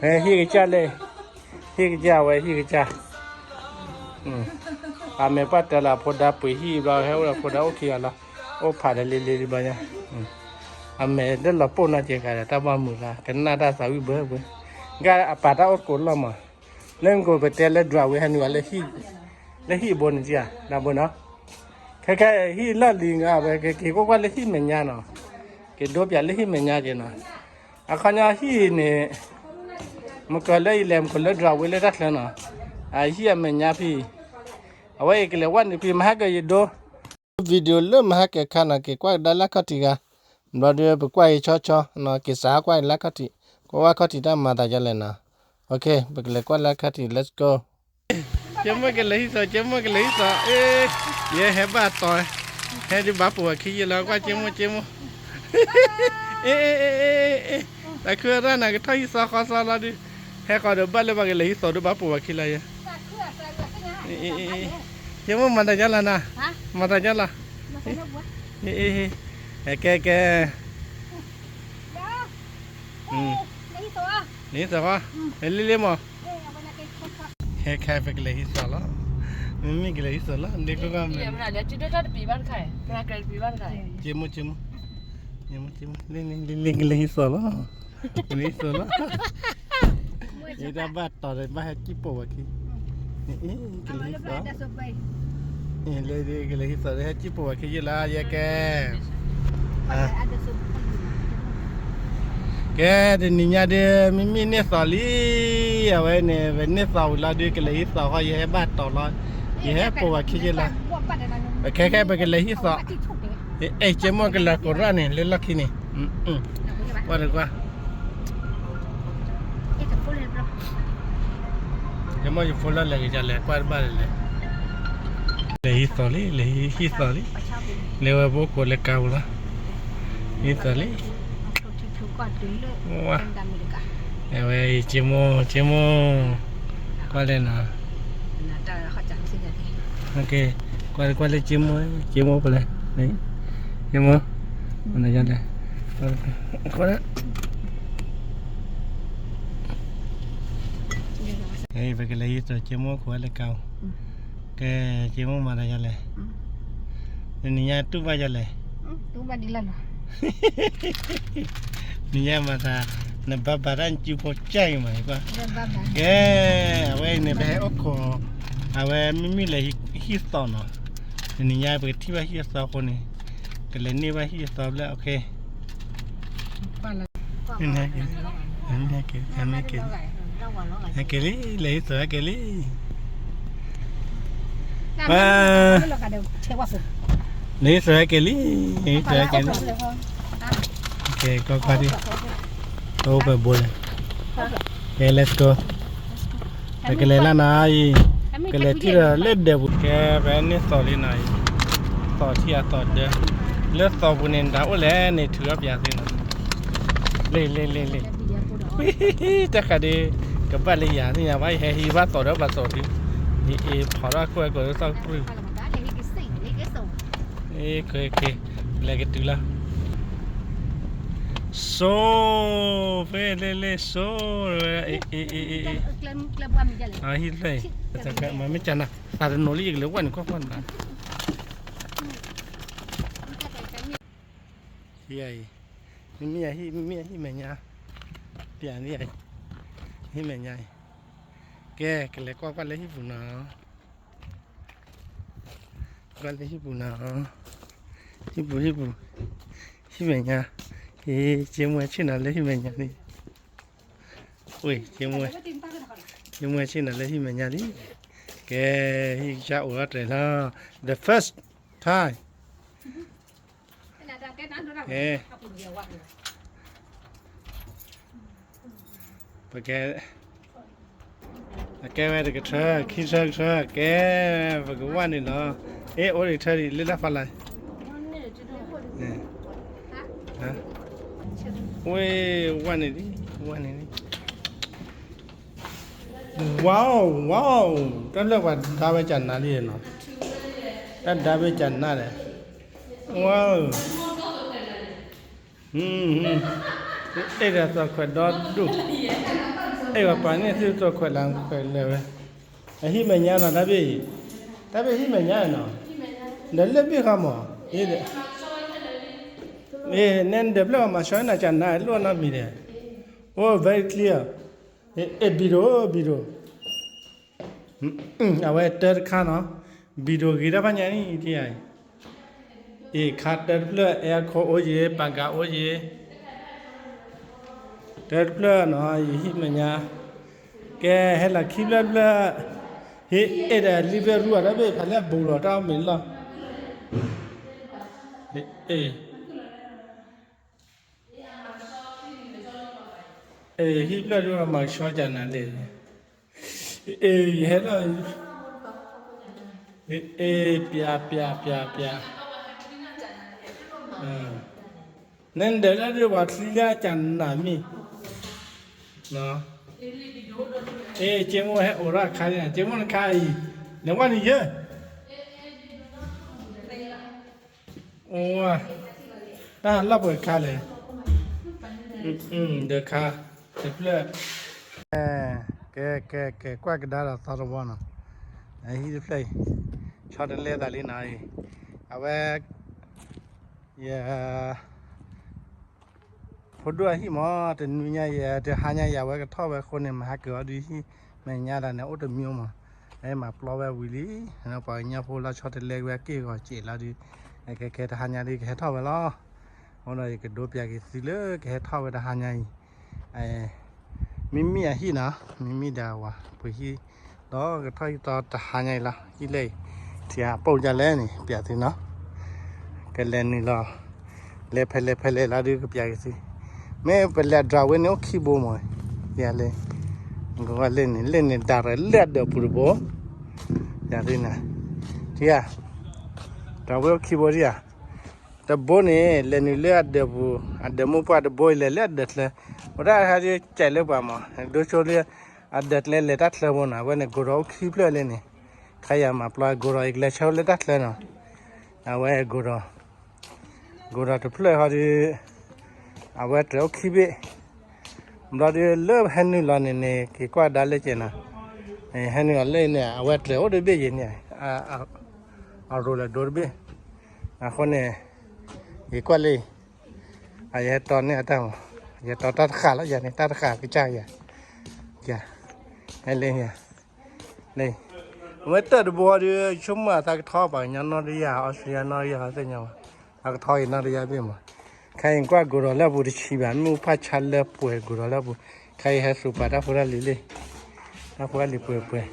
ဟဲဟံၣ်ကစၢ်လဲၣ်, ဟံၣ်ကစၢ်ဝဲဟံၣ်ကစၢ်, အမဲာ်ပှၢ်တဲလၢအဖိဒါပှ့ၤဟံၣ်ဘျီ ဟဲအိၣ်ဒီးဖိဒါအိၣ်ခံဂၤလီၤ, အိၣ်ဖးဒီးလံလံလံဘျီညါ, အမဲာ်လၢလီၤပိၢ်နီၢ်က့ၤဂၤဒီး တၢ်ဘၣ်မုာ်လၢ ကနၣ်တၢ်သးဝံၣ်ဘၢဘၢ, ဂၤအပာ်တၢ်အိၣ်ကိးလီၢ်မး, လၢမ့ၢ်ကိးပတဲလၢ drive ဝဲဟဲနုာ်လၢ လၢဟံၣ်ဘိန့ၣ်ဧါ နဘိနီၤ, ခဲခဲဟံၣ်လီၢ်လံၤဂၤဝဲ ကက့ၤကွၢ်ကွၢ်လၢဟံၣ်မဲာ်ညါနီၤ, က့ၤဒိပၠးလၢဟံၣ်မဲာ်ညါက့ၤနီၤ, အခီညီဟံၣ်န့ၣ် မ့ၢ်ကလၢယလဲၤမ့ၢ်ကလၢ drive ဝဲလၢတၢ်ချၢနီၤ, အဟံၣ်အမဲာ်ညါဖံ, အဝဲအံၤကလဲၤဝဲန့ၣ်ဖံ မဟါကၢၤယဒိ video လၢမဟါကၢၤခါနီၤ က့ၤကွၢ်ကဒါလၢခီၣ်ထံးဂၤ, ဘျီဒီးပကွၢ်က့ၤဆီဆီနီၤ က့ၤစးကွၢ်လၢခီၣ်ထံး, ကွၢ်ဝဲခီၣ်ထံးတၢ်မၤသးဒ်လဲၣ်နီၤ, ပကလဲၤကွၢ်လၢခီၣ်ထံး let's go. က့မိၢ်ကလဲၤဟံၣ်သီ က့မိၢ်ကလဲၤဟံၣ်သီ, အ့ ယဟဲဘၣ်တီၤ, ဟဲဒုးဘၣ်ပိာ်ဝဲခံယဲလီၤ ကွၢ်က့မိၢ်က့မိၢ်, အ့ အ့ အ့ အ့ အ့ တၢ်ခုၣ်ရၣ်နၤကထီၣ်ဟံၣ်သီဃီသီလီၤဒုး, ဟဲဃီဒီးဘၣ်လၢပှၤကလဲၤဟံၣ်သီဒုးဘၣ်ပိာ်ဝဲခံလီၤယဲ, က့မိၢ်မၤတၢ်ယါလီၤနၤ, မၤတၢ်ယါလီၤ, အ့ အ့ ကဲကဲ လံသီဃီ, လံလံမး, ဟဲခါဖဲကလဲၤဟံၣ်သီလီၤ, မ့မ့ၢ်ကလဲၤဟံၣ်သီလီၤ လ့ကိၢ်ကီၢ်မဲာ်, က့မိၢ်က့မိၢ်, လံလံကလဲၤဟံၣ်သီလီၤ, ကလဲၤဟံၣ်သီလီၤ, ယတၢ်ဘၣ်တီၤဒီးဘၣ်ဟဲကံၣ်ပိာ်ဝဲခံ, ကလဲၤဟံၣ်သီ လၢကလဲၤဟံၣ်သီလၢဟဲကံၣ်ပိာ်ဝဲခံယဲလီၤ ယဲကဲ, ကဲ တနံၤညါဒုး မ့မ့ၢ်န့ၢ်သီလံ, အဝဲန့ၣ် ပန့ၢ်သီဝံၤလီၤဒုး ကလဲၤဟံၣ်သီဃီ ယဟဲဘၣ်တီၤလီၤ, ယဟဲပိာ်ဝဲခံယဲလီၤ, ပခဲခဲပကလဲၤဟံၣ်သီ, အဲၣ်က့မိၢ်ကလဲၤကိးရၣ်န့ၣ် လၢလီၢ်ခံန့ၣ်, ကွၢ်တကွၢ် ယမိၢ်ယဖိလၢလဲၤကစၢ်လဲၤကွၢ်တဘၣ်လဲၣ်လဲၣ်, လဲၤဟံးသီလံ လဲၤဟံးသီလံ, လဲၤဝဲပအိၣ်ခိးလၢကါပူၤလီၤ, ဟံးသီလံ, ဝဲ က့မိၢ် က့မိၢ်, ကွၢ်လဲၣ်နီၤ, ကွၢ် ကွၢ်လၢက့မိၢ်, က့မိၢ်ဖဲလဲၣ်, က့မိၢ်, လဲၣ်, ပကလဲၤဟံးသီ က့မိၢ်ခိးဝဲလၢကါပူၤ, ကဲ က့မိၢ်မၤတၢ်ယါလဲၣ်, နံၤညါတူၢ်ဘၣ်ယါလဲၣ်, နံၤညါမၤသး နဘၣ်ဘၣ်တၢ်နစုဖိကၢ်အံၤမး, ကဲ အဝဲအံၤန့ၣ် ပဟဲအိၣ်ခိး, အဝဲမ့မ့ၢ်လဲၤဟံးသီနီၤ, နံၤညါပကထံၣ်ဘၣ်ဟံးသီအဃိန့ၣ်, ကလဲၤန့ၢ်ဘၣ်ဟံးသီဖျၢၣ်, ဟဲက့ၤလံ လဲၤဟံးသီဟဲက့ၤလံ, လဲၤဟံးသီဟဲက့ၤလံ, လဲၤဟံးသီဟဲက့ၤလံ, ကွၢ်ကွၢ်ဒံး, အိၣ်ပှဲၤဘိလဲၣ်, ကဲ let's go, ပကလဲၤလၢနၤအံၤ, ကလဲၤထံၣ်ဒီးလၢဒၢးပူၤ, ကဲ ပဟဲန့ၢ်သီလံနၤအံၤ, သီထံအသီဒၢ, လၢသီပူၤန့ၣ် နတၢ်အိၣ်လဲၣ်န့ၣ် ထုးထီၣ်ပၠးသ့နီၤ, လ့ၢ်လ့ၢ်လ့ၢ်လ့ၢ်, တၢ်ဃးဒုး ကဘၣ်လၢယၤသ့ၣ်ညါဘၣ်, ယဟဲဟံးဘၣ်သီဒီးဘၣ်သီဒုး, အ့ၣ် ဖီထီၣ်ခိၣ်အဲၣ်ကိးလၢသီကပြုၢ်, အ့ၣ် လဲၤကတုၤလီၤ, စိ ဖဲလ့ၢ်လ့ၢ်စိ ဝဲ အ့ၣ် အ့ၣ် အ့ၣ် အ့ၣ် ဟံၣ်တဖျၢၣ်အံၤ, မ့မ့ၢ်ကနၣ် သးတနိးလံ ယကလဲၤဝဲန့ၣ်ကွၢ်ကွၢ်နၤ, ဟံၣ်အံၤ, မ့မ့ၢ်အဟံၣ် မ့မ့ၢ်အဟံၣ်မဲာ်ညါ, ပၠးန့ၣ်အံၤ, ဟံၣ်မဲာ်ညါအံၤ, ကဲ ကလဲၤကွၢ်ကွၢ်လၢဟံၣ်ပူၤနီၤ, ကွၢ်လၢဟံၣ်ပူၤနီၤ, ဟံၣ်ပူၤ ဟံၣ်ပူၤ, ဟံၣ်မဲာ်ညါ, က့ က့မိၢ်ဆ့ၣ်နီၤလၢဟံၣ်မဲာ်ညါလံ, ဝ့ၢ် က့မိၢ်, က့မိၢ်ဆ့ၣ်နီၤလၢဟံၣ်မဲာ်ညါလံ, ကဲ ဟံၣ်ကစၢ်အိၣ်ထီၣ်တြဲၤလီၤ, the first time, ကဲ ပကဲ, အကဲဝဲတကထၢ ခံထၢကထၢ ကဲ, ပကဝဲန့ၣ်လီၤ, အ့ၣ် အိၣ်တကထၢဒံး လၢတၢ်ဖီလာ်, ဝ့ၢ် ဝဲန့ၣ်ဒံး ဝဲန့ၣ်ဒံး, wow wow, တၢ်လၢပှၤဒါဝဲကနၤလံနီၤ, တၢ်ဒါဝဲကနၤလဲၣ်, wow. ဟူ အဲၣ်ဒိးသီခွဲးဒီဒူၣ်, အဲၣ်ဝဲပှၤန့ၣ်သုသီခွဲးလၢခွဲးလၢာ်ဝဲ, အဟံၣ်မဲာ်ညါနီၤ တၢ်ဘ့ၣ်အံၤ, တၢ်ဘ့ၣ်ဟံၣ်မဲာ်ညါနီၤ, ဒီးလၢဘ့ၣ်ဃီမး, နဲဒၢးဖျၢၣ်မၤဆှီနၤကနၤလိၣ်နီတမံၤဒီး, oh very clear, အဲၣ် video video, အဝဲတၢတခါနီၤ, video ဂ့ၤတၢ်ဖးညါန့ၣ်တယၤအံၤ, အ့ၣ်ခါတၢတဖျၢၣ် အဲၣ်ခိၣ်အိၣ်ယ့ၤ ပှၤကၤအိၣ်ယ့ၤ, တၢတဖျၢၣ်နီၤ ယဟံၣ်မဲာ်ညါ, ကဲဟဲလီၤခံဖျၢၣ်တဖျၢၣ်, ဟ့ၣ်အဲၣ်ဒိးလံဖျၢၣ်ရူအတၢ်ဘ့ၣ်ဖးလၢအဘူးလီၤတၢ်အီၣ်မ့ၤလီၤ, အ့ၣ် အ့ၣ် ဟံၣ်ဖျၢၣ်ဒုးမၤကဆှီကနၤလဲၣ်, အ့ၣ် ယဟဲလီၤ, အ့ၣ် ပျး ပျး ပျး ပျး, နဲဒၢးလၢဒုး ပှၤချံလၢကနၤမ့ၢ်, အ့ၣ် က့မိၢ်ဟဲအိးထီၣ်အခါန့ၣ် က့မိၢ်နခါအံၤ, လဲၤဝဲန့ၣ်ယဲ အိၣ်ဝဲ, တၢ်လီၢ်ပှဲၤခါလဲၣ်, ဒီးခါ, တဖျၢၣ်, ကဲ ကဲ ကဲ ကွၢ်ကဒါဒီးသီတဝီနီၤ, ဟံၣ်တဖျၢၣ်အံၤ, ဆီတလဲသးလံနီၤအံၤ, အဝဲ, ယ ဖိဒိၣ်အဟံၣ်မး တနွံညါယဲ တဟါညါယဲ အဝဲကထီၣ်ဝဲအဃိန့ၣ် မၤဟးက့ၤအီၤဒုးဟံၣ်မဲာ်ညါတၢ်န့ၣ် အိၣ်တမံၤမး, မၤပျီဝဲဝံၤလံ, ပှၤကညီဖိလၢဆီတလဲက့ၤဝဲက့ၤဂီၤစဲးလီၤဒုး, ခဲခဲတဟါညါဒုးကဟဲထီၣ်ဝဲလီၤ, အဃိဒီးယကဒိပျးက့ၤသုလၢကဟဲထီၣ်ဝဲတဟါညါအံၤ, မံမံၣ်အဟံၣ်နီၤ, မံမံၣ်ဒီးအဝၤ ပှ့ၤဟံၣ်, ဒီးကထီၣ်ဟံၣ်တီတဟါညါအံၤလီၤ, ဟံၣ်လဲၣ်အံၤ, ထံအပိၢ်ဒ်လဲၣ်န့ၣ် ပျးသုနီၤ ကလဲၤနုာ်လီၤ, လဲၤဖဲလဲၣ်ဖဲလဲၣ်လီၤဒုးကပျးက့ၤသု, မ့ၢ်ပလဲၤ driveway န့ၣ်အိၣ်ခံဘိမး, ယၤလၢ, ကလဲၣ်န့ၣ် လၢန့ၣ် direct လၢအဒၢးပူၤတဘိ, ယၤလၢန့ၣ်, ထံဧါ, driveway အိၣ်ခံဘိထံဧါ, တဘိန့ၣ် လဲၤနုာ်လၢအဒၢးပူၤ, အဒၢးမိၢ်ပှၢ်တဘိအံၤ လဲၤလၢအဒၢးချၢ, ဝဲဒၣ်ခါဒုးကဲးလၢပှၤမး, ဒိဆိလၢ, အဒၢးကျဲလဲၤတၢ်ချၢဘိနီၤ, အဝဲန့ၣ် ကိးဒီးအိၣ်ခံဖျၢၣ်လၢန့ၣ်, ခါယၤမၤပျီကိးဒီး ယကလဲၤဆၢလၢတၢ်ချၢနီၤ, အဝဲကိးဒီး ကိးဒီးတဖျၢၣ်ဟီဒုး, အဝဲတြဲၤအိၣ်ခံဘ့ၣ်, ဘျီဒုးလၢဟဲနုာ်လီၤန့ၣ်န့ၣ် က့ၤကွၢ်ဒါလၢကဲးနီၤ, ဟဲနုာ်လီၤလၢန့ၣ် အဝဲတြဲၤအိၣ်တဘ့ၣ်ယဲန့ၣ်, အရိၤလဲၤဒိတဘ့ၣ်, အဃိန့ၣ်, ယကွၢ်လၢ, အယဟဲတီန့ၢ်အတၢ်မး, ယတီတၢ်တဃာ်လီၤယၤန့ၣ် တၢ်တဃာ်ကစၢ်ယၤ, ယၤ, ဟဲလၢယၤ လၢ, အဝဲတၢၢ်တဘိဒီး ဆိကမိၣ်အသးကထီၣ်ပှၤကညီနီၣ်တယၢ် အီစထြ့လယါနီၣ်တယၢ် သ့ၣ်ညါဘၣ်, အကထီၣ်အံၤနီၣ်တယၢ်ဘ့ၣ်မး, ခဲအံၤကွၢ်ကိးဒီးလၢအပူၤတဆံဘၣ် မ့ၢ်အိၣ်ဖးဆါလၢပှဲၤကိးဒီးလၢအပူၤ, ခဲအံၤဟဲစူးပာ်တၢ်ဖိတၢ်လံၤလံ, တၢ်ဖိတၢ်လံၤပှဲၤပှဲၤ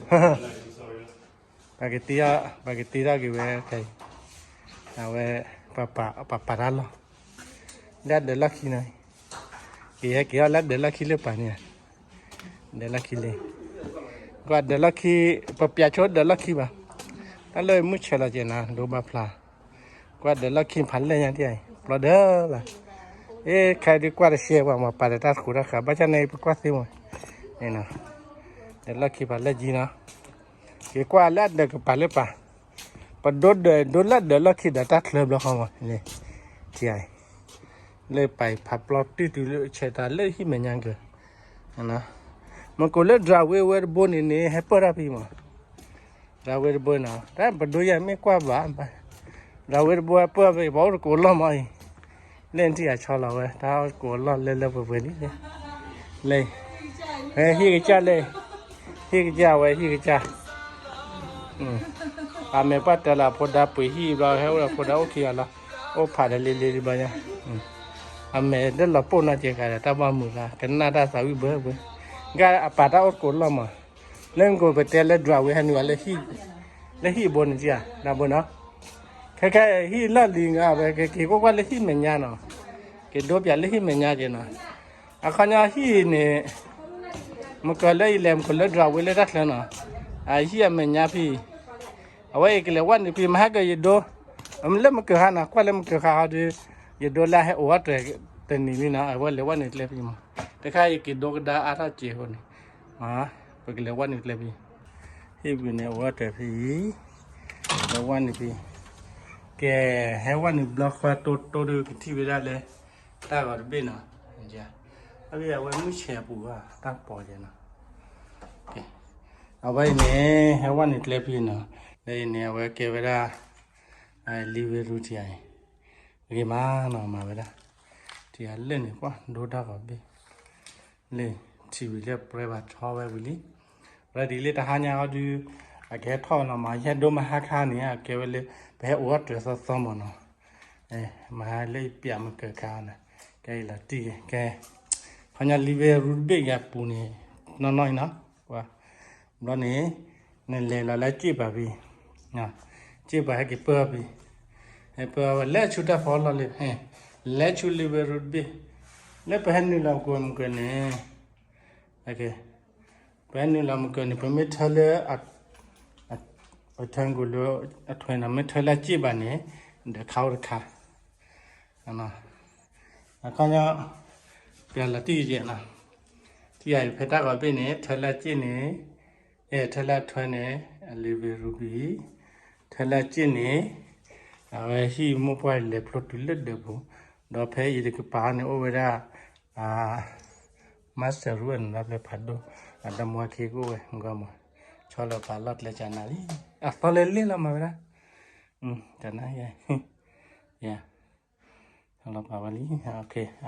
ပှၤကတ့ထီၣ်, ပှၤကတ့ထီၣ်က့ၤဝဲ, အဝဲ, ပှၤပာ်တၢ်လီၢ်, လၢအဒၢးလီၢ်ခံနီၤ, က့ၤဟဲက့ၤအီၣ်လၢအဒၢးလီၢ်ခံလၢပှၤန့ၣ်, ဒၢးလီၢ်ခံလံ, ကွၢ်ဒၢးလီၢ်ခံ, ပပျးဆိဒၢးလီၢ်ခံဘၣ်, တၢ်လၢမုၢ်ဆဲးလီၤကဲးနီၤ ဒိဘၣ်ဖျါ, ကွၢ်ဒၢးလီၢ်ခံဖးလဲၢ်ညါတယၢ်အံၤ ပျီဒၢလီၤ, အ့ ခဲဒုးကွၢ်တရှဲပှၤမၤပာ်ဒီးတၢ်သကိးတၢ်ဃာ် ဘၣ်ဆၣ်န့ၣ် ပကွၢ်သ့မး, ဒၢးလီၢ်ခံဖးလဲၢ်ကံနီၤ, က့ၤကွၢ်လၢအဒၢးကပၤလၢပၤ, ပဒိဒၢးဒိလၢဒၢးလီၢ်ခံဒီးတၢ်ချၢဘျီဃီမး, ထံအံၤ, လၢပာ်ဖးပျီတုၤတုၤလၢဆဲးတၢ်လၢဟံၣ်မဲာ်ညါကၢၤ, မ့ၢ်ကိးလၢ driveway ဝဲတဘိန့ၣ်န့ၣ် ဟဲပၢၢ်ထီၣ်ဖံမး, driveway တဘိနီၤ တၢ်ပဒိယၤမ့ၢ်ကွၢ်ဘၣ်, driveway တဘိဟဲပၢၢ်ဖံ ပှၤအိၣ်တကိးလီၢ်မးအံၤ, လၢနထံၣ်အဆီလီၤဝဲ တၢ်အိၣ်တကိးလီၢ်လၢလၢပှဲၤပှဲၤလံ, လၢ, ဟဲဟံၣ်ကစၢ်လၢ, ဟံၣ်ကစၢ်ဝဲဟံၣ်ကစၢ် အမဲာ်ပှၢ်တၢ်လၢအဖိဒါပှ့ၤဟံၣ်ဘျီ ဟဲအိၣ်ဒီးဖိဒါအိၣ်ခံဂၤလီၤ, အိၣ်ဖးဒီးလံလံလံဘျီညါ, အမဲာ်လၢလီၤပိၢ်နီၢ်ကဲးဂၤဒီး တၢ်ဘၣ်မုာ်လၢ ကနၣ်တၢ်သးဝံၣ်ဘၢဘၢ, ဂၤအပာ်တၢ်အိၣ်ကိးလီၢ်မး, လၢမ့ၢ်ကိးပတဲလၢ driveway ဟဲနုာ်လီၤလၢဟံၣ်, လၢဟံၣ်ဘိန့ၣ်ကၢ် ဒၣ်ဘိနီၤ, ခဲခဲဟံၣ်လီၢ်လံၤဂၤဝဲ ကက့ၤကွၢ်ကွၢ်လၢဟံၣ်မဲာ်ညါနီၤ, က့ၤဒိပၠးလၢဟံၣ်မဲာ်ညါကဲးနီၤ, အခီညီဟံၣ်န့ၣ် မ့ၢ်ကလၢယလဲၤမ့ၢ်ကလၢ driveway လၢတၢ်ချၢနီၤ, အဟံၣ်အမဲာ်ညါဖံ, အဝဲအံၤကလဲၤဝဲနုာ်ဖံ မဟါကၢၤယဒိ, လၢမုၢ်ကၢၤဟါနီၤ ကွၢ်လၢမုၢ်ကၢၤဟါဟီဒီး, ယဒိလၢဟဲအိၣ်ဝဲတြဲၤတနံၤလံနီၤ အဝဲလဲၤဝဲနုာ်ကျဲဖံမး, တခါအံၤက့ၤဒိကဒါအါထီၣ်စ့ၢ်အဃိန့ၣ်, ပကလဲၤဝဲနုာ်ကျဲဖံ, ဟံၣ်ပူၤန့ၣ်အိၣ်ဝဲတြဲၤဖံအံၤ, လဲၤဝဲနုာ်ဖံ, ကဲ, ဟဲဝဲနုာ်ဘျီဃီတိတိဒီးကထံၣ်ဝဲဒၣ်လၢ တၢ်ဂီၤတဘ့ၣ်နီၤ, အဝဲမုၢ်ဆဲးအပူၤဘၣ် တၢ်ကပီၤကဲနီၤ, အဝဲအံၤန့ၣ် ဟဲဝဲန့ၣ်ကျဲဖဲနီၤ, လၢအံၤန့ၣ် အဝဲကဲဝဲဒၣ် လံဝ့ရူထံအံၤ, ဂ့ၤမးနီၤ မၤဝဲဒၣ်, ထံအလၢာ်န့ၣ် ကွၢ်ဒိတၢ်ဂီၤဘ့ၣ် လၢ ထံဝံၤလၢပှဲၤဘၣ်ထီဝဲဝံၤလံ, ရၤဒံးလၢတဟါညါအီၤဒုး အကဟဲထီၣ်နီၤ မၤဟဲဒိမဟါခါန့ၣ် အကဲဝဲလၢ ပဟဲအိၣ်အီၣ်တၢ်သီသီမးနီၤ, မၤဟဲလၢပျးမုၢ်ကၢခါနီၤ, ကဲအံၤလီၤတံၢ်ကဲ, ခီညါလံဝ့ရူတဘ့ၣ်ယၤပူၤန့ၣ် နီၢ်နီၢ်အံၤနီၤ, ဘျီန့ၣ် နလဲၤလီၤလၢစ့ၣ်ပာ်ဖဲ စ့ၣ်ပာ်ဟဲက့ၤပၢၢ်ဖဲ, ဟဲပၢၢ်ဝဲလဲၤဆူတၢ်ဖီလီၢ်လံ, လဲၤဆူလံဝ့ရူတဘ့ၣ်, လၢပဟဲနုာ်လီၤမုၢ်ကၢမုၢ်ကၢန့ၣ်, ပဟဲနုာ်လီၤမုၢ်ကၢန့ၣ် ပမ့ၢ်ထၢလၢ အထၢကလၢ အထွဲနီၤ မ့ၢ်ထၢလၢအစ့ၣ်ဘၣ်န့ၣ် ဒီးခါအိၣ်တခါ, အခီညါ ပျးလီၤတံၢ်ယဲနီၤ, ထံဂၤအံၤဖဲတၢ်ဂီၤဘ့ၣ်န့ၣ် ထၢလၢအစ့ၣ်န့ၣ်, အဲ ထၢလၢအထွဲန့ၣ် အလံဝ့ရူဘ့ၣ်, ထၢလၢအစ့ၣ်န့ၣ် အဝဲဟံၣ်မိၢ်ပှၢ်လဲၤဖျိတုၤလၢဒၢးပူၤ, ဒီးဖဲအံၤတကပၤန့ၣ် အိၣ်ဝဲဒၣ် မၤစၢၤရူန့ၣ် ဒီးဖဲဖးဒိၣ် အဒီမါဝၤခံကအိၣ်ဝဲ မုၢ်ဂီၢ်မး, ဆီလီၤပာ်လီၢ်ကျဲကနၤလံ, အသီလဲၤလဲၣ်လီၤမၤဝဲဒၣ်, ကနၤယဲ, ယဲ, ဆီလီၤပာ်ဝဲလံ,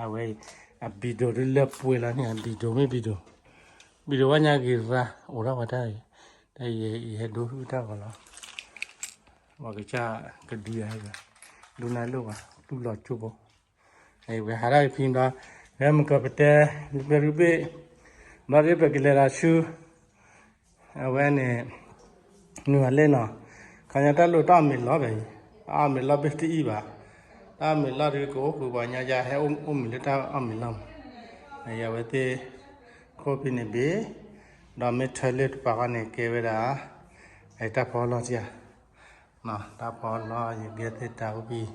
အဝဲအံၤ အဘံၣ်ဒိၣ်ဒ်လၢပှဲၤလီၤန့ၣ် အဘံၣ်ဒိၣ်မ့ၢ်ဘံၣ်ဒိၣ်, ဘံၣ်ဒိၣ်ဝဲညါဂ့ၤရၤ အိၣ်ထီၣ်ဝဲတၢ်အံၤ, တၢ်ယဲ ယဟဲဒိဟုၣ်တၢ်ဂီၤလီၤ, ပှၤကစၢ်ကဒုယၤဟဲ, ဒိနၤလိၣ်ဘၣ် တူၢ်လီၤကၠိဖိ ဝဲဟးထီၣ်ဖံဒီး ဝဲမုၢ်ကၢပတဲ လံဝ့ရူဘ့ၣ်, ဘျီဒ်ပကလဲၤဒီးဆူ အဝဲန့ၣ် နုာ်အလဲၣ်နီၤ, ခီညါတၢ်လိၣ်တၢ်အီၣ်မ့ၤလီၢ်ဘၣ်အံၤ, တၢ်အီၣ်မ့ၤလီၢ်ဘ့ၣ်တအံၣ်ဘၣ်, တၢ်အီၣ်မ့ၤလီၢ်ဒုးကအိၣ်ဃုာ်ပှၤညါယါ ဟဲအိၣ်မ့ၤလၢတၢ်အီၣ်မ့ၤလီၢ်မး, အဝဲသ့ၣ် ခိၣ်ဖံန့ၣ်ဘ့ၣ်, ဒီးမ့ၢ်ထၢလၢတပၤဃီန့ၣ် ကဲဝဲဒၣ် အတၢ်ဖီလီၢ်တယၤ တၢ်ဖီလီၢ် ယကဲသ့ၣ်တၢ်အိၣ်ဖံ, ဒီး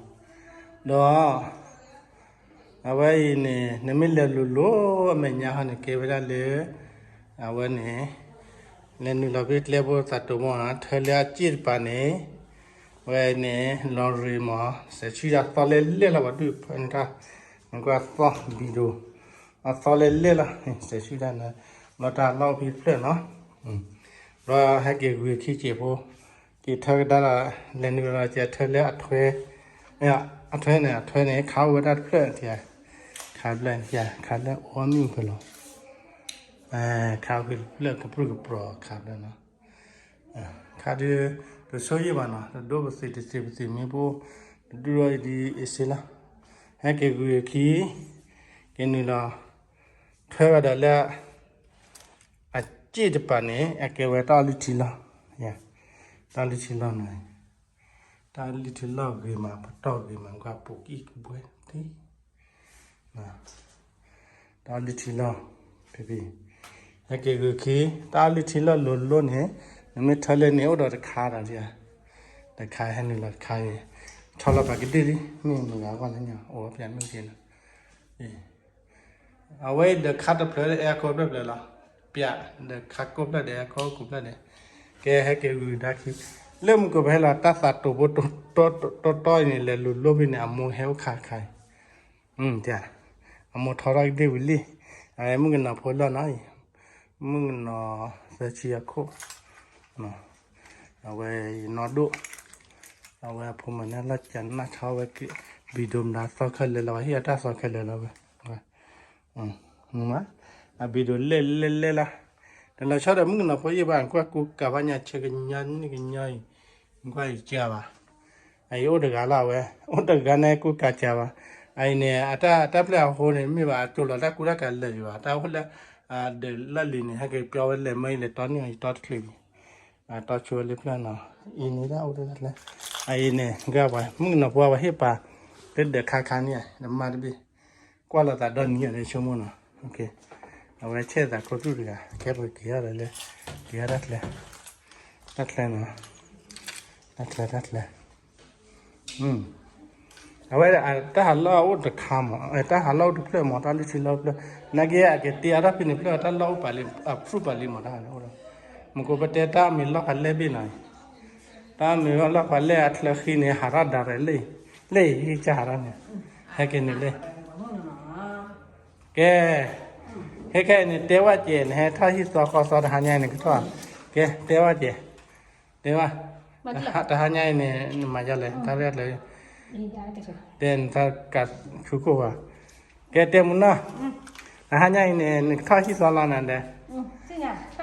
အဝဲအံၤန့ၣ် နမ့ၢ်လဲၤလိၤလိၤအမဲာ်ညါဟီန့ၣ် ကဲဝဲဒၣ်လၢ အဝဲန့ၣ် လဲၤနုာ်လီၤဖဲကျဲဖိသးတိၤမး ထၢလၢအစ့ၣ်တပၤန့ၣ် ဝဲန့ၣ် လီၤရ့မး စဲးဆံဒၣ်သီလဲၣ်လဲၣ်လီၤ ပှၤဒုးဖၢနတၢ် နကွၢ်သီဘံၣ်ဒိၣ် အသီလဲၣ်လဲၣ်လီၤ စဲးဆံဒၣ်န့ၣ် ဘျီတၢ်လီၢ်အိၣ်ဖဲတဖျၢၣ်နီၤ ဘျီဟဲက့ၤဂုာ်ခံက့ၤဖိ က့ၤထၢကဒါလီၤ လဲၤနုာ်လီၤကဲထၢလၢအထွဲ အထွဲန့ၣ် အထွဲန့ၣ် ခးအိၣ်ဝဲဒၣ်တဖျၢၣ် ခးဘျၢၣ် ခးလၢအိၣ်မုၢ်ဖဲလီၤ ခးအိၣ်ဖဲတဖျၢၣ် ကပြုၢ်ကပြီၤခးဘျၢၣ်နီၤ ခးဒုး တဆိယံၣ်ဘၣ်နီၤ တဒိပသံးတသံးပသံးမ့ၢ်ဘိ တဒုၣ်ထီၣ်အံၤဒ်အ့ၣ်စ့လီၤ ဟဲက့ၤဂုာ်အခံ က့ၤနုာ်လီၤ ထွဲဝဲဒၣ်လၢ အစ့ၣ်တပၤန့ၣ် အကဲဝဲတၢ်အီလုၢ်ထံလီၢ် တၢ်အီလုၢ်ထံလီၢ်န့ၣ် တၢ်အီလုၢ်ထံလီၢ်ဂ့ၤမး ပတီၢ်ဂ့ၤမး ကွၢ်ပိာ်ကအံၣ်ကဘှဲသ့ တၢ်အီလုၢ်ထံလီၢ် ဖဲဖဲ ဟဲက့ၤဂုာ်ခံ တၢ်အီလုၢ်ထံလီၢ်လိၤလိၤန့ၣ် နမ့ၢ်ထၢလၢန့ၣ်အိၣ်ဒီးတခါဒီး တခါဟဲနုာ်လီၤတခါအံၤ ဆီလီၤပာ်ကဒုၣ်လံ မ့ၢ်မုၢ်ဂၤကွၢ်လၢညါ အိၣ်ဝဲပျးမုၢ်က့ၤနီၤ အဝဲဒီးခါတဖျၢၣ်ဒီးအဲၣ်ခိၣ်ဖျၢၣ်ဖျၢၣ်လီၤ ပျးဒီးခါကိးဖျၢၣ်ဒီးအဲၣ်ခိၣ်ကိးဖျၢၣ်ဒီး ကဲဟဲက့ၤဂုာ်ဒါခံ လၢမုၢ်ကၢၤပဟဲလီၤ တၢ်သးတိာ်ဖိတီတီအံၤန့ၣ် လဲၤလိၤလိၤဖဲန့ၣ် အမိၢ်ဟဲအိၣ်ခါခါအံၤ အမိၢ်ထီထီၣ်ကဒ့ၣ်ဝံၤလံ အမုၣ်ကနီၤဖိလီၢ်နီၤအံၤ မုၣ်ကနီၤသၢဆံအခိၣ် အဝဲယနီၢ်ဒိၣ် အဝဲအဖိမုၣ်န့ၣ်လီၤကနၣ်ထီဝဲ ဘံၣ်ဒိၣ်မတၤသီခဲလၢာ်လီၤ ပှၤဟ့ၣ်အတၢ်သီခဲလၢာ်လီၤဝဲ မး အဘံၣ်ဒိၣ်လဲၣ်လဲၣ်လဲၣ်လီၤ တလီၤဆီဒီးမုၣ်ကနီၤဖိယဲၢ်ဘၣ် ကွၢ်ကူကၤဘၣ်ညါဆၢကညီနံၣ်ကညီအံၤ ကွၢ်ယကၤဘၣ် အအံၤအိၣ်တဂၤလီၤဝဲ အိၣ်တဂၤန့ၣ်ကူကၤကၤဘၣ် အအံၤန့ၣ် အတၢ် တၢ်ပျဲၢ်အဃိန့ၣ် မ့ၢ်ဘၣ်အကၠိလီၤတၢ်ကူတၢ်ကၤလၢာ်ယံၤဘၣ် တၢ်အိၣ်လၢ ဒၢးလီၢ်လံၤန့ၣ် ဟဲက့ၤပျီဝဲလဲၤမၢအံၤလဲၤတီန့ၢ်အီၤယတီတချုးဘၣ် တီဆိဝဲလၢဖျၢၣ်နီၤ အံၤန့ၣ်ဒၣ်အိၣ်တၢ်လၢ အအံၤန့ၣ် ဂၤပှၤ မုၣ်ကနီၤဖိပှၤဟ့ၣ်ပာ် လၢဒၢးခါခါန့ၣ် တမၤတဘ့ၣ် ကွၢ်လီၤသးဒီနံၤအီၤလၢဆိကမိၣ်နီၤ အဝဲဆဲးသးခိၣ်သူၣ်တဂၤ ကဲပက့ၤအီၤဒီးလၢ က့ၤအီၤတၢ်ကျဲ တၢ်ကျဲနီၤ တၢ်ကျဲ တၢ်ကျဲ အဝဲ တၢ်ဟးလီၢ်အိၣ်တခါမး တၢ်ဟးလီၢ်အိၣ်တဖျၢၣ်မး တၢ်လုၢ်ထံလီၢ်ဖျၢၣ် နာ်က့အကတ့အတၢ်ဖဲန့ၣ်ဖျၢၣ် တၢ်လီၢ်အိၣ်ပာ်လံ အဖုၣ်ပာ်လံမး တၢ်ဟးလီၢ်အိၣ်ဒီး မ့ၢ်ကီးပတဲတၢ်မ့ၢ်လီၢ်ဖးလဲၢ်ဘ့ၣ်နီၤ တၢ်မ့ၢ်လီၢ်ဖးလဲၢ်အချၢဃံန့ၣ် ဟးထီၣ်ဒၣ်ရဲၣ်လံ လၢဟံၣ်ကၢ်ဟးထီၣ်န့ၣ် ဟဲက့ၤန့ၣ်လံ ကဲ, ဟဲခဲအံၤန့ၣ် တဲဝဲကဲ နဟဲထီၣ်ဟံၣ်သီဃီသီတဟါညါအံၤန့ၣ် ကထီၣ်, ကဲ တဲဝဲကဲ, တဲဝဲ, တဟါညါအံၤန့ၣ် နမၤယလဲၣ် တၢ်ရဲၣ်ကျဲၤ, တဲနတၢ်ကးဆူခိၣ်ဘၣ်, ကဲတဲမုၢ်နီၢ်, တဟါညါအံၤန့ၣ် နကထီၣ်ဟံၣ်သီလီၤနၤဒီး,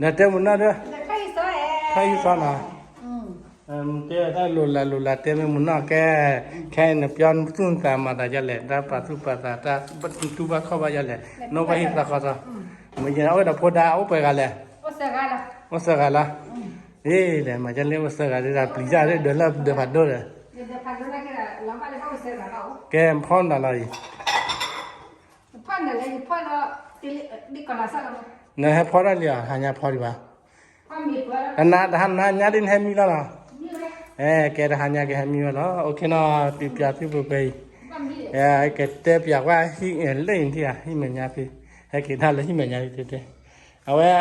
ဒီးတဲမုၢ်နီၢ်ဒီး, ထီၣ်ဟံၣ်သီနီၤ တဲတၢ်လိၤလးလိၤလး တဲမ့ၢ်မုၢ်နီၢ်ကဲ, ခဲအံၤနပျီနသူၣ်နသးမၤသးဒ်လဲၣ် တၢ်ပာ်သူၣ်ပာ်သး တၢ်တူၢ်ဘၣ်ခီၣ်ဘၣ်ဒ်လဲၣ်, နအိၣ်ဘၣ်ဟံၣ်သီဃီသီ, မ့ၢ်ယဲအိၣ်ဒီးဖိဒါအိၣ်ပှဲၤဂၤလဲၣ်, အိၣ်သၢဂၤလီၤ, အ့ လဲၤမၤဒ်လဲၣ်အိၣ်သၢဂၤဒ် ပျံၤတၢ်ဒ်ဒၢးလၢဒၢးဖးဒိၣ်ဒီး, ကဲဖီမတၤလီၤအံၤ နဟဲဖီတၢ်လံဧါ ဟါညါဖီဒံးဘၣ်, တနၤတဟါနၤညါဒ်နဟဲမံလီၤနီၤ, အဲ ကဲတဟါညါကဟဲမံဝဲလီၤ အိၣ်ခ့နီၤ ပျံၤပျါသုပှဲၤပှဲၤအံၤ, ကတဲပျးကွၢ်ဟံၣ်လၢအံၤထံၣ်ဧါ ဟံၣ်မဲာ်ညါဖဲ, ဟဲက့ၤတၢ်လၢဟံၣ်မဲာ်ညါဖဲတဲ, အဝဲ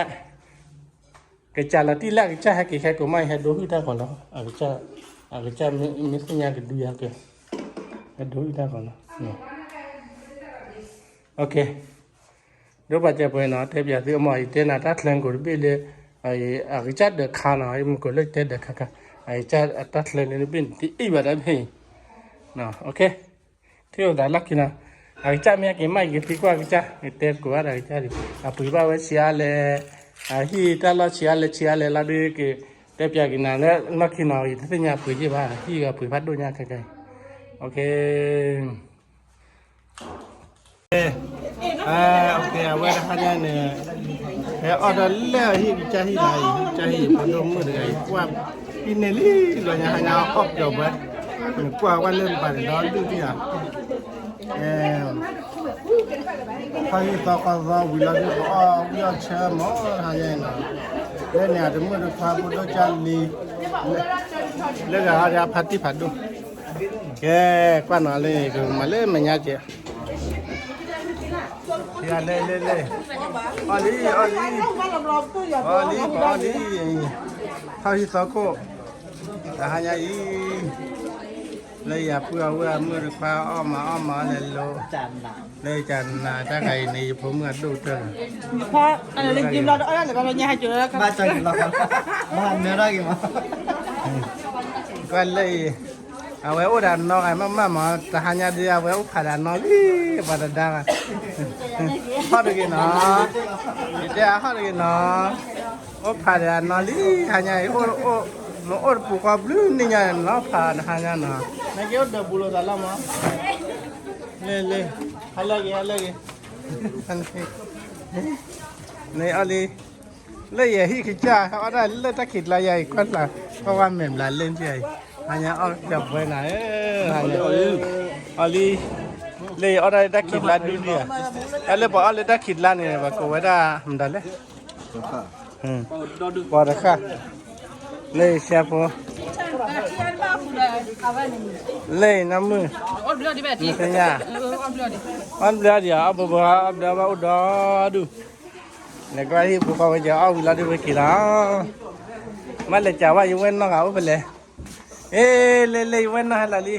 ကစၢ်လီၤတံၢ်လၢအကစၢ်ဟဲက့ၤဟဲကိးမးအံၤ ဟဲဒိဟံၣ်တၢ်ကီးလီၤ, အကစၢ်မ့ၢ်သ့ၣ်ညါကဒုယၤက့ၤ, ဟဲဒိဟံၣ်တၢ်ကီးလီၤ, ဒိပှၤစဲပှဲၤနီၤ တဲပျးသုအမီၢ်အံၤ တဲနၤတၢ်ချၢကိးတဘ့ၣ်လၢ, အကစၢ်ဒၢးခါနီၤ မုၢ်ကိးလၢတဲဒၢးခါခါ, အကစၢ်တၢ်ချၢလၢတဘ့ၣ်န့ၣ် တအ့ၣ်ဘၣ်တၢ်ဖဲအံၤ, ထံၣ်လိာ်သးလီၢ်ခံနီၤ, အကစၢ်မ့ၢ်ဟဲက့ၤမး ယကသံကွၢ်အကစၢ် ယတဲကိးဘၣ်ဒီးအကစၢ်ဒံး အပှ့ၤဘၣ်ဝဲဆံးအါလဲၣ်, အဟံၣ်တၢ်လီၢ်ဆံးအါလဲၣ်ဆံးအါလဲၣ်လီၤဒုးက့ၤ, တဲပျးက့ၤနၤလၢလီၢ်ခံနီၤ ယတသ့ၣ်ညါပှ့ၤယ့ၢ်ဘၣ် ဟံၣ်ဂၤပှ့ၤဖးဒိၣ်ညါခဲကဲ, အဝဲတဟါညါန့ၣ်, ဟဲအီၣ်ဒီးလၢဟံၣ်ကစၢ်ဟံၣ်လၢအံၤ ဟံၣ်ကစၢ်ဟံၣ်ဖိဒိၣ်မုၣ်တဂၤအံၤ ကွၢ်ဖံန့ၣ်လံလီၤညါဟါညါအီၣ်ပျီၤဘှဲ, နကွၢ်ဝဲလၢပှၤတဒီဒုၣ်ဒံးဧါ ထီၣ်ဟံၣ်သီဃီသီဝံၤလီၤဒုး ပအီၣ်ဝံၣ်အီၣ်ဆၢမးတဟါညါအံၤနီၤ, လၢန့ၣ်အတမုၣ်တခွါဖိဒိၣ်ကၢ်လံ, လၢဂၤဟီဒ်အဖါတံၢ်ဖးဒိၣ်, ကဲ, ကွၢ်နီၤလၢန့ၣ် ကမၤလၢမဲာ်ညါကဲး, လၢလၢလၢ, အီၣ်လံ, အီၣ်လံ, အီၣ်လံ, ပအီၣ်လံ, ထီၣ်ဟံၣ်သီခိၣ်, တဟါညါအံၤ လၢယၤပုၢ်အဝဲၢ်အမုၣ်တခွါအီၣ်မၤအီၣ်မၤလဲၤလိၤ, လၢယကနၤတၢ်ခါအံၤန့ၣ် ယဖိမုၣ်အဒိၣ်ကတၢၢ်လီၤ, ဘၣ်နၢၤဒၣ်က့ၤမး, အဝဲအိၣ်ဒီးအနီၢ်ဂၤမးမးမး တဟါညါဒ်အဝဲအိၣ်ဖးဒီးအနီၢ်လံ, ပှၤတဒါဂၤ, ဟီၣ်တဂ့ၤနီၤ, ယတဲအဟီၣ်တဂ့ၤနီၤ, အိၣ်ဖးဒီးအနီၢ်လံ, ဟါညါအံၤ, နအိၣ်တပူၤဃီဘျုးနံၣ်ညါန့ၣ် နလီၤဖးတဟါညါနီၤ, နက့ၤအိၣ်ဒီးပူၤလိာ်သးလီၤမး, လ့လ့, ဟါလၢဂ့ၤ ဟါလၢဂ့ၤ, န့ၣ်အီၣ်လံ, လၢယဟံၣ်ကစၢ် ဟဲအီၣ်ဒၣ်လၢတၢ်ခံးကျါယၤအံၤ ကွၢ်လၢ်, ကွၢ်ဝဲမဲာ်ဘျးလၢနထံၣ်အံၤ, ဟါညါအီၣ်ကၢၤပှဲၤနၤ, အီၣ်လံ, လၢယအီၣ်ဒၣ်လၢတၢ်ခံးကျါဒုဒုဧါ, တၢ်လၢပှၤအီၣ်လၢတၢ်ခံးကျါန့ၣ် ပှၤကိးဝဲဒၣ်မတၤလဲၣ်, ပှၤတဃၣ်, လၢယဆၢဖိ, လၢယနီၢ်မုၣ်, နသ့ၣ်ညါ, အီၣ်ဘျုးအီၣ်ဒံးဘၣ်ထံ, အီၣ်ဘျုးအီၣ်ဒံးဘၣ်အိၣ်ဒီဒူၣ်, လဲၤကွၢ်ဟံၣ်ပူၤဃီဝဲက့ၤ အီၣ်ဝံၤလီၤဒုးဝဲက့ၤလီၤ, မ့ၢ်လဲၤကးဝဲယဝဲၢ်နီၢ်ဂၤအိၣ်ဖဲလဲၣ်, အ့ လ့လ့ ယဝဲၢ်နီၢ်ဟဲလီၤလံ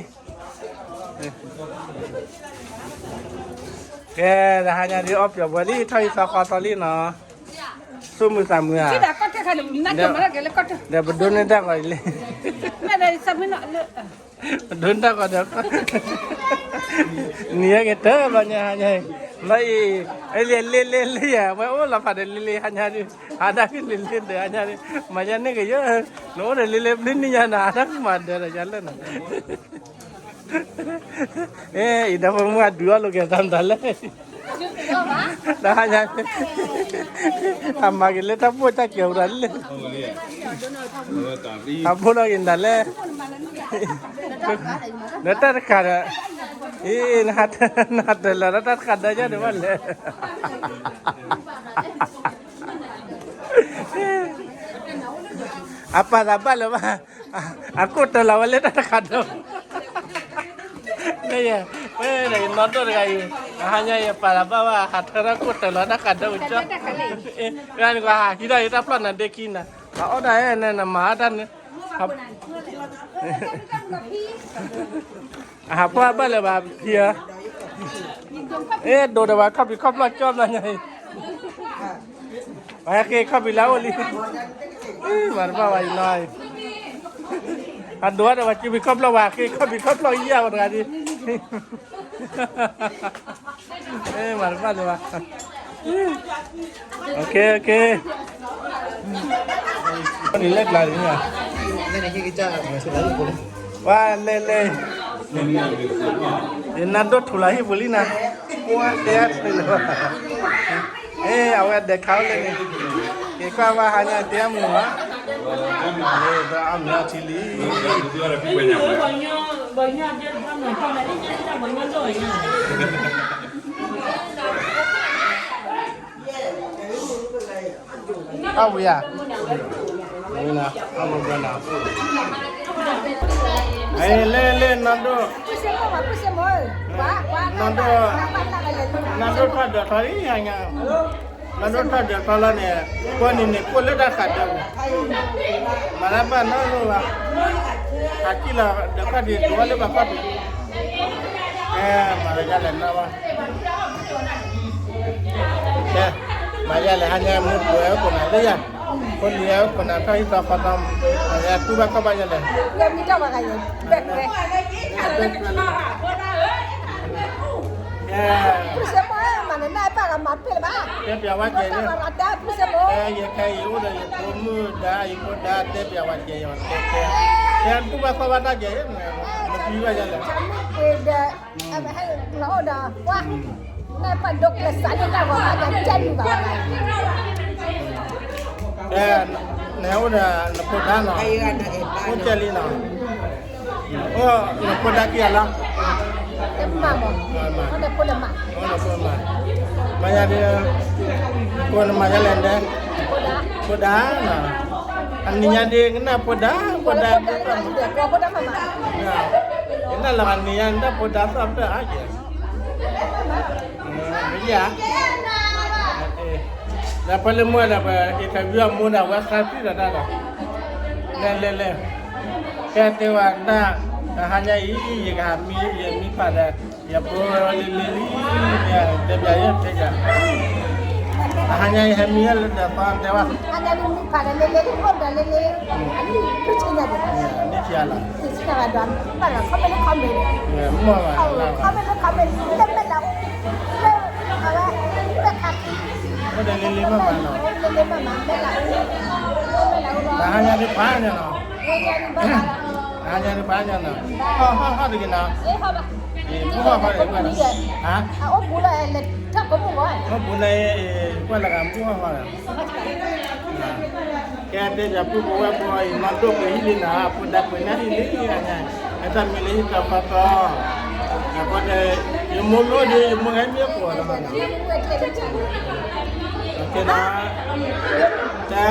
ကဲ, တဟါညါဒ်အီၣ်ပျီၤပှဲၤလံ ထီၣ်ဟံၣ်သီဃီသီလံနီၤ, သူၣ်မုာ်သးမုာ်ဧါ, ဒီးပဒိးန့ၢ်တၢ်ဂီၤအံၤလံ, ပဒိးန့ၢ်တၢ်ဂီၤဒီး, နံၤဟဲက့ၤတၢ်ဘျီညါဟါညါအံၤ, လၢအံၤ, လ့လ့လ့ယၤ ဝဲအိၣ်လီၤဖးဒီးလ့လ့ဟါညါဒုး, ဟးဒၣ်ဖဲလ့လ့ဒီးဟါညါဒုး, မၤယါန့ၢ်ကယၢ, နအိၣ်ဒီးလ့လ့ဘျုးနံၣ်ညါနၤ ဟးတၢ်မၤဒၢးဒီးယၤလၢနၤ အ့ အံၤဒီးဖိမုၣ်အဒုးအီၣ်လိာ်က့ၤသးမတၤလဲၣ်, တဟါညါ, အမၤက့ၤလၢတၢ်ပိၢ်တၢ်ကဲၤဝဲဒၣ်လဲၣ်, အဖိလီၤက့ၤမတၤလဲၣ်, ဒီးတၢ်တခါဒီး, အ့ နဟးတၢ်လၢယၤဒုးဘၣ်လဲၣ် အပာ်သးဘၣ်လၢၤဘၣ်, အကိၣ်တၢၤလီၤဝဲလၢတၢ်တခါဒီး, လၢယၤ, ဝဲဒီးယနီၢ်ဒိၣ်တဂၤအံၤ, တဟါညါယပာ်သးဘၣ်ဘၣ် ဟးထၢထီၣ်ကိၣ်တၢၤလီၤတၢ်ခးဒီးကၠီ, ဂၤန့ၣ်ကွၢ်ဟးဟံးထီၣ်ယတၢ်ဖျီၣ်နၤဒ့ခံနၤ, အအီၣ်ဒၣ်အဲၣ်န့ၣ် နမၤအီၣ်တၢ်န့ၣ် အဟးဖှီၣ်ဘၣ်လၢၤဘၣ်ဖံဧၢ, အဲ ဒိၣ်ဒီးဝဲခီၣ်ဖံးခီၣ်ဖျီၣ်ကၠီဘျီညါအံၤ, ပှၤဟဲဃ့ခီၣ်ဖံးလၢအအိၣ်လံ, မၤတဘၣ်ဝဲအံၤနီၤအံၤ, အဒိၣ်ဒီးဝဲခီၣ်ဖံးခီၣ်ဖျီၣ် ဝဲဃ့ခီၣ်ဖံးခီၣ်ဖျီၣ်ယံၤဝဲတဂၤဒံး မၤတဘၣ်လၢၤဘၣ်, နလဲၤကျါလံ, ဝဲလဲၤလဲၤ, ယနၤဒိၣ်ထူၣ်လၢဟံၣ်ပူၤလံနၤ, ကွၢ်တဲအထွဲလၢၤဘၣ်, အဝဲဒဲးခးအိၣ်လၢန့ၣ်, က့ၤကွၢ်ဝဲဟါညါတဲမုာ်ဘၣ်, အမ့ၢ်ထံလံ အဝံၤဧါ, အဝံၤနီၤ, အဝံၤဘျီနီၤ, လဲၤလဲၤ နီၢ်ဒိၣ်, နီၢ်ဒိၣ်, နီၢ်ဒိၣ်ထီၣ်ဒၢးထီၣ်လံဟါညါ, နီၢ်ဒိၣ်ထီၣ်ဒၢးထီၣ်လၢ, ကွၢ်န့ၣ်န့ၣ် ကိၣ်လၢတၢ်ဃးဒၢးပူၤ, မၤတၢ်ဘၣ်နီတလိၣ်ဘၣ်, ဟးကံၣ်လီၤဒၢးခီၣ်ဒံး ဒိးဝဲလၢဘၣ်ခီၣ်ဒံး, ကဲ, မၤယၤလဲၣ်နီၤဘၣ် ကဲ, မၤယၤလဲၣ် ဟါညါမ့ၢ်ပှဲၤဝဲခိၣ်နၢ်လၢယၤ, ဖိလံၤဝဲခိၣ်နၢ်ထီၣ်ဟံၣ်သီဃီသီ, မၤယၤတူၢ်ဘၣ်ခီၣ်ဘၣ်ယၤလဲၣ်, ကဲ, တဲပျးဝဲကဲ, ယခဲအံၤအိၣ်ဒီးယဖိမုၣ်ဒါ ယဖိဒါ တဲပျးဝဲကဲ, ယတဲ, တဲတူၢ်ဘၣ်ခီၣ်ဘၣ်တၢ်ကဲ, မၤတူၢ်ဘၣ်ယၤလဲၣ် နဟဲအိၣ်ဒီးနဖိဒါနီၤ, အိၣ်ကဲလံနီၤ, အိၣ်နဖိဒါကံၢ်အလီၤ, မၤယၤဒ်, ကိးနမၤယၤလဲၣ်ဒဲး, ဖိဒါနီၤ, အနံၤညါဒ်ကနၣ်ဖိဒါ, ဖိဒါ, ကနၣ်လီၤအနံၤညါနဖိဒါသီၣ်ဖျၢၣ်အါကဲ မ့ၢ်ယၤ, ဒီးဖဲလၢမုၢ်ဒီး ပinterviewအမိၢ်ဒီး အဝဲဃါသွံၣ်ဒီးတၢ်ဒီး, လဲၤလဲၤလဲၤ, ကဲတဲဝဲဒၣ်, တဟါညါအံၤ ယကဟးမံ ယမံဖးဒီး ယဖိလံၤလံၤလံၤ, တဲပျးယဲၢ်တဲယၤ, တဟါညါအံၤ ဟဲမံလၢဒီးသီတဲဝဲ, မ့ၢ်လၢ, အိၣ်ဒီးလ့လ့မ့ၢ်မးနီၤ, တဟါညါဒ်ဖးညါနီၤ, တဟါညါဒ်ဖးညါနီၤ, ဟီၣ်ဟီၣ်ဟီၣ်တဂ့ၤနီၤ, မုၢ်ဟီၣ်ဃီဒီး, အိၣ်ဘူးလၢ, ကွၢ်လၢဂၤမုၢ်ဟီၣ်ဃီဒီး ကဲတဲယၤပုၢ်ဖိဝဲၢ်ဖိအံၤ မၤဒိၣ်ပှဲၤဟံၣ်လံနၤ, အဖိဒါပှဲၤန့ၢ်ဟံၣ်လံ, အတၢ်မံလၢဟံၣ်သီဃီသီ, အဃိန့ၣ် ယမိၢ်မ့ၢ်အိၣ်ဒီး ယမိၢ်ဟဲမံအကိးဒီး, ကဲနီၤ, တၢ်,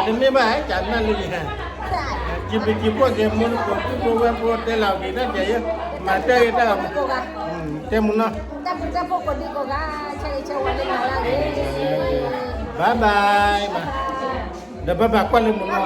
တမ့ၢ်ဘၣ် ကနၣ်လၢယဟဲ, ကံပကံဖှိၣ်က့ၤ မိၢ်နကိးပုၢ်ဖိဝဲၢ်ဖိတဲလီၤက့ၤတၢ်ကဲယဲ, မၤတဲယတၢ်, တဲမုၢ်နီၤ, bye bye မး, ဒီး bye bye ကွၢ်လၢမုၢ်နီၤ